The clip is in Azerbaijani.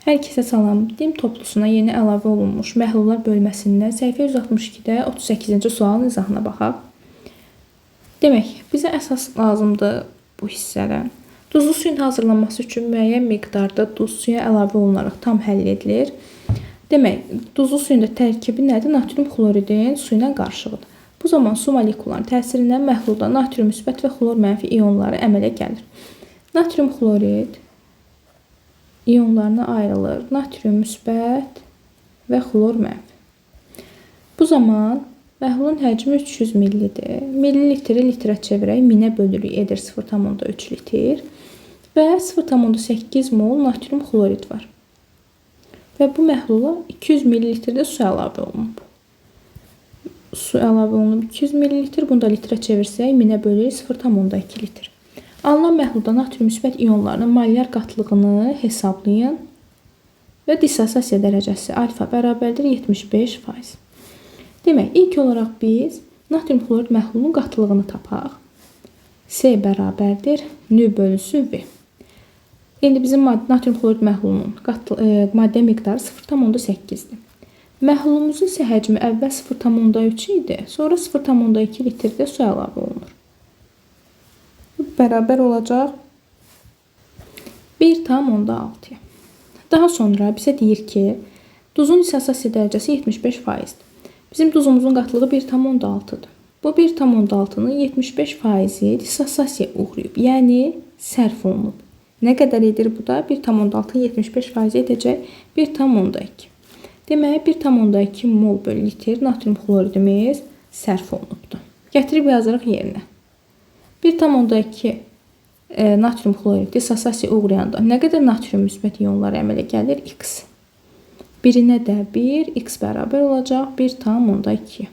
Hər kəsə salam. Dim toplusuna yeni əlavə olunmuş məhlullar bölməsindən səhifə 162-də 38-ci sualın izahına baxaq. Demək, bizə əsas lazımdır bu hissədən. Duzlu suyun hazırlanması üçün müəyyən miqdarda duz suya əlavə olunaraq tam həll edilir. Demək, duzlu suyun da tərkibi nədir? Natrium xloridin su ilə qarışığıdır. Bu zaman su molekullarının təsirindən məhlulda natrium müsbət və xlor mənfi ionları əmələ gəlir. Natrium xlorid ionlarına ayrılır. Natrium müsbət və xlor mənfi. Bu zaman məhlulun həcmi 300 millidir. Millilitri litrə çevirək, minə bölürük, edir 0,3 litr və 0,8 mol natrium xlorid var. Və bu məhlula 200 millilitrdə su əlavə olunub. Su əlavə olunub 200 millilitr. Bunu da litrə çevirsək, minə bölürük, 0,2 litr. Alınan məhlulda natrium müsbət ionlarının molyar qatlığını hesablayın və dissosiasiya dərəcəsi alfa bərabərdir 75%. Demək, ilk olaraq biz natrium xlorid məhlulunun qatlığını tapaq. S bərabərdir nü bölünsün V. İndi bizim natrium xlorid məhlulunun maddə miqdarı 0,8-dir. Məhlulumuzun isə həcmi əvvəl 0,3 idi, sonra 0,2 litrdə su əlavə olunur. Bərabər olacaq 1,6-ya. Daha sonra bizə deyir ki, duzun dissosiasiya dərəcəsi 75%-dir. Bizim duzumuzun qatlığı 1,6-dır. Bu 1,6-nın 75%-i dissosiasiyaya uğrayıb, yəni sərf olunub. Nə qədər edir bu da? 1,6-nın 75%-i edəcək 1,2. Demək, 1,2 mol bölü litr natrium xloridimiz sərf olunubdur. Gətirib yazırıq yerinə. 1,2 natrium xlorid dissosiasiyaya uğrayanda nə qədər natrium müsbət ionları əmələ gəlir? X. Birinə də 1, X bərabər olacaq 1,2.